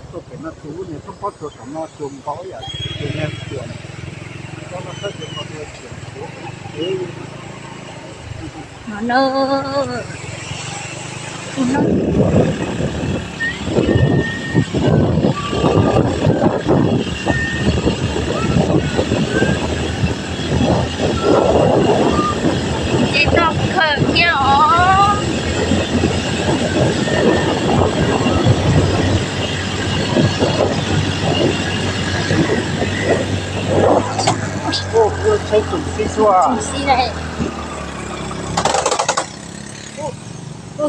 Tuaj pem no tus lub niag roob pob tsuas tom no tsuas npaum ib yam tus niag tuam, no no, ces tau khawm thiab os. Tsheb tsoom xib xwb. Wb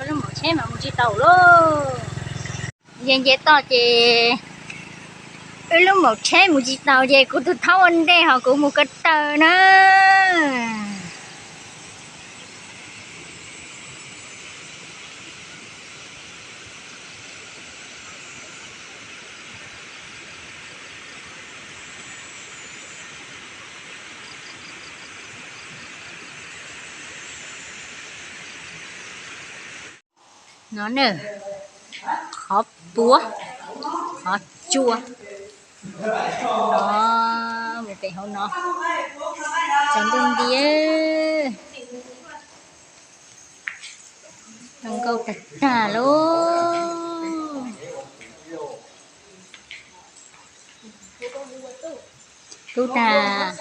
lub maum tsheb mas mus tsis tau lauj. Nce nce toj ces wb lub maum tsheb mus tsis tau ces kuv tus thaub ua ntej ho kuv mus ko taw na. No na, qhov puav, qhov tsua. No, mus pem hauv no, tsaus ntuj nti, zoo nkauj tag tag lauj. Tub tag.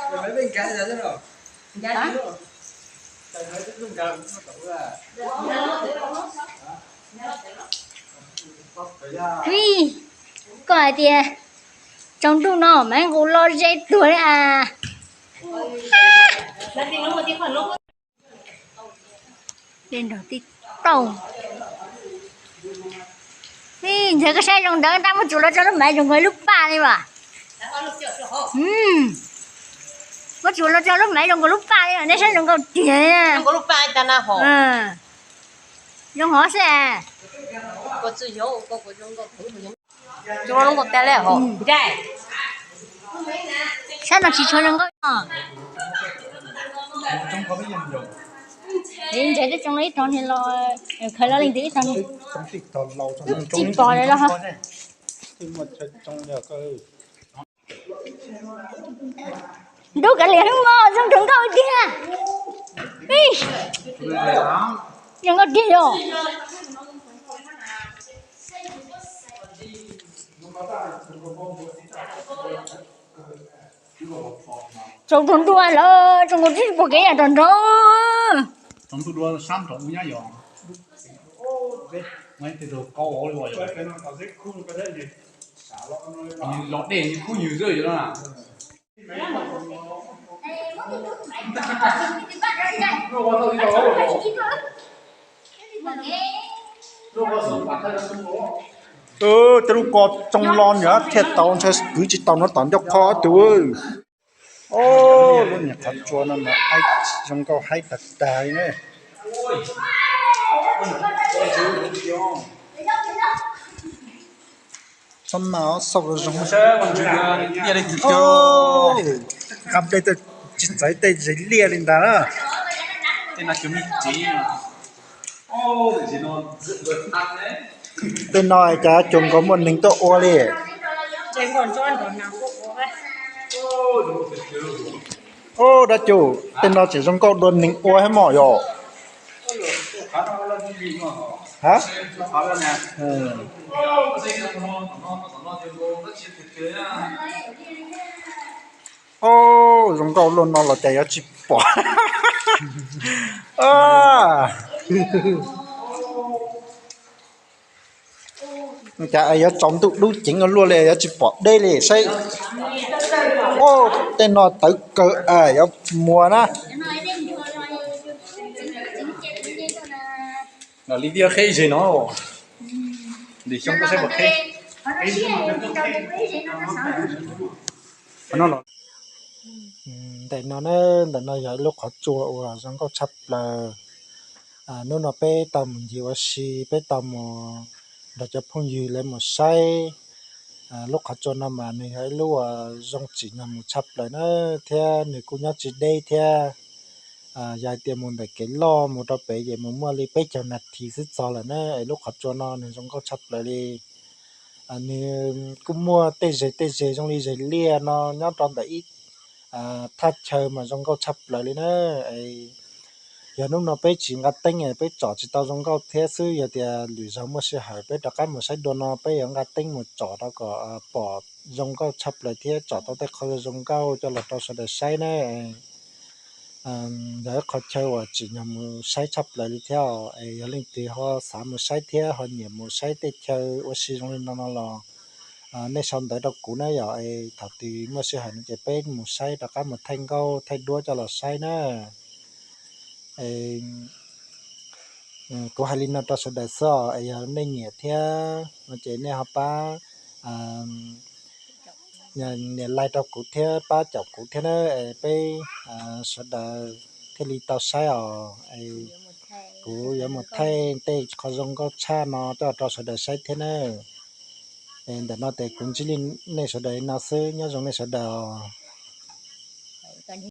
Ui, koj hais tias tsaus ntuj no mas nqus lo ze tuag li as. Dej nrog tib taug. Ntxawg, koj saib zoo ntawd tab muab tsuav los tso lub maiv zoo nkaus lub paj li as. Muab tsuav los tso lub maiv zoo nkaus lub paj li as, nej saib zoo nkaus tiag. Zoo hov xwb. Saib no tsis tshua zoo nkauj. Ntxawg twb tsoo ib tog niag los, khaws los leej twg ib tog niag. Tsis pom lawm los ho. Ntub kav liam hnub no zoo nkauj tiag. Zoo nkauj tiag yom. Tsaus ntuj dua lawm, tsaus ntuj tsis pom kev yam nrov nrov. Los dej kub nyws xwb. Tej lub ko tsoo los nws thiaj tau, ntshai kwv tsis tau no tom ncauj qhov tus. Lub niag qhov tsua no mas zoo nkauj haib tag tag li ne. Txhob mas xauj zoo. Nqa ple tej tsis txawv tej zes liaj li ntag na. Tej no cas cuag nkaus muaj neeg tuaj ua li. Ub, dab cuj, tej no tseem zoo nkauj dua neeg ua thiab mog yom. Ha? Ub, zoo nkauj luaj no los cas yuav tsis pom. Cas yuav tsaus ntuj dub ceev ua luaj li yuav tsis pom deb li saib. Tej no tawv kawg, yuav muag na. Li tiaj qheb ze no, li xyoob koj saib puas qheb. Ntawm no, ntawm no yog ib lub qhov tsua uas zoo nkauj tshaj plaws. Hnub no peb tau mus ncig ua si, peb tau mus nrog cov phooj ywg lawv mus saib. Lub qhov tsua no mas nws yog ib lub uas zoo tsim nyog mus tshaj plaws na, thiab nws kuj nyob tsis deb thiab. Yog hais tias mus ntawm kev loj mus rau pem ces mus muaj li peb caug nas this xwb txog lawm na. Es lub qhov tsua no nws zoo nkauj tshaj plaws li. Nws kuj muaj tej zes tej zes zoo li zes liaj no nyob rau ntawm ib thaj chaw mas zoo nkauj tshaj plaws li na. Yog hnub no peb tsis nqa teeb peb tsom tsis tau zoo nkauj thiab xwb, yog tias lwm zaug muaj sij hawm peb rov qab mus saib dua no peb yuav nqa teeb mus tsom rau kom pom zoo nkauj tshaj plaws thiab tsom tau tej qho zoo nkauj coj los rau sawv daws saib na. Yog ib qho chaw uas tsim nyog mus saib tshaj plaws li thiab. Es yog leej twg ho xav mus saib thiab ho nyiam mus saib tej chaw ua si zoo li no no los nej sau ntawv rau kuv na yom, es thaum twg muaj sij hawm no ces peb mus saib rov qab mus thaij nkauj thaij duab coj los saib na. Kuv hais li no rau sawv daws xwb os, es yog nej nyiam thiab no ces nej ho pab nias like rau kuv thiab pab caum kuv thiab na, es peb sawv daws thiaj li tau saib os. Kuv yuav mus thaij tej qho zoo nkauj tshaj no coj rau sawv daws saib thiab na. Ntawm no ces kuv ntsib nej sawv daws li no xwb, nyob zoo nej sawv daws os.